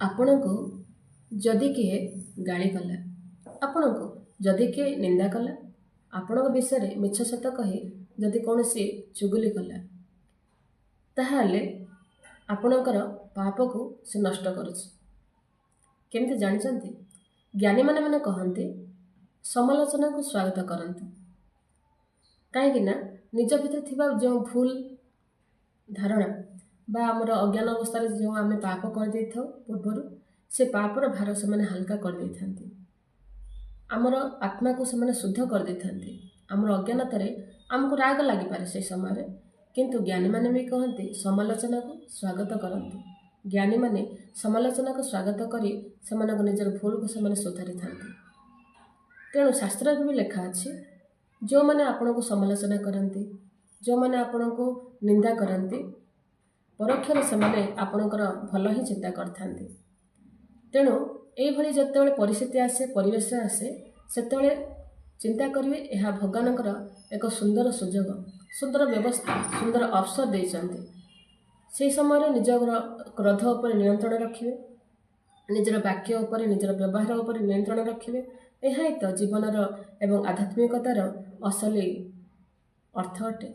ଆପଣଙ୍କୁ ଯଦି କିଏ ଗାଳି କଲା, ଆପଣଙ୍କୁ ଯଦି କିଏ ନିନ୍ଦା କଲା, ଆପଣଙ୍କ ବିଷୟରେ ମିଛ ସତ କହି ଯଦି କୌଣସି ଚୁଗୁଲି କଲା, ତାହେଲେ ଆପଣଙ୍କର ପାପକୁ ସେ ନଷ୍ଟ କରୁଛି। କେମିତି ଜାଣିଛନ୍ତି? ଜ୍ଞାନୀମାନେ ମାନେ କହନ୍ତି, ସମାଲୋଚନାକୁ ସ୍ୱାଗତ କରନ୍ତୁ, କାହିଁକି ନା ନିଜ ଭିତରେ ଥିବା ଯେଉଁ ଭୁଲ ଧାରଣା ବା ଆମର ଅଜ୍ଞାନ ଅବସ୍ଥାରେ ଯେଉଁ ଆମେ ପାପ କରିଦେଇଥାଉ ପୂର୍ବରୁ, ସେ ପାପର ଭାର ସେମାନେ ହାଲକା କରିଦେଇଥାନ୍ତି। ଆମର ଆତ୍ମାକୁ ସେମାନେ ଶୁଦ୍ଧ କରିଦେଇଥାନ୍ତି। ଆମର ଅଜ୍ଞାନତାରେ ଆମକୁ ରାଗ ଲାଗିପାରେ ସେହି ସମୟରେ, କିନ୍ତୁ ଜ୍ଞାନୀମାନେ ବି କହନ୍ତି, ସମାଲୋଚନାକୁ ସ୍ୱାଗତ କରନ୍ତୁ। ଜ୍ଞାନୀମାନେ ସମାଲୋଚନାକୁ ସ୍ୱାଗତ କରି ସେମାନଙ୍କ ନିଜର ଭୁଲକୁ ସେମାନେ ସୁଧାରିଥାନ୍ତି। ତେଣୁ ଶାସ୍ତ୍ରରେ ବି ଲେଖା ଅଛି, ଯେଉଁମାନେ ଆପଣଙ୍କୁ ସମାଲୋଚନା କରନ୍ତି, ଯେଉଁମାନେ ଆପଣଙ୍କୁ ନିନ୍ଦା କରନ୍ତି, ପରୋକ୍ଷରେ ସେମାନେ ଆପଣଙ୍କର ଭଲ ହିଁ ଚିନ୍ତା କରିଥାନ୍ତି। ତେଣୁ ଏଇଭଳି ଯେତେବେଳେ ପରିସ୍ଥିତି ଆସେ, ପରିବେଶ ଆସେ, ସେତେବେଳେ ଚିନ୍ତା କରିବେ ଏହା ଭଗବାନଙ୍କର ଏକ ସୁନ୍ଦର ସୁଯୋଗ, ସୁନ୍ଦର ବ୍ୟବସ୍ଥା, ସୁନ୍ଦର ଅବସର ଦେଇଛନ୍ତି। ସେହି ସମୟରେ ନିଜର କ୍ରୋଧ ଉପରେ ନିୟନ୍ତ୍ରଣ ରଖିବେ, ନିଜର ବାକ୍ୟ ଉପରେ, ନିଜର ବ୍ୟବହାର ଉପରେ ନିୟନ୍ତ୍ରଣ ରଖିବେ। ଏହା ହିଁ ତ ଜୀବନର ଏବଂ ଆଧ୍ୟାତ୍ମିକତାର ଅସଲି ଅର୍ଥ ଅଟେ।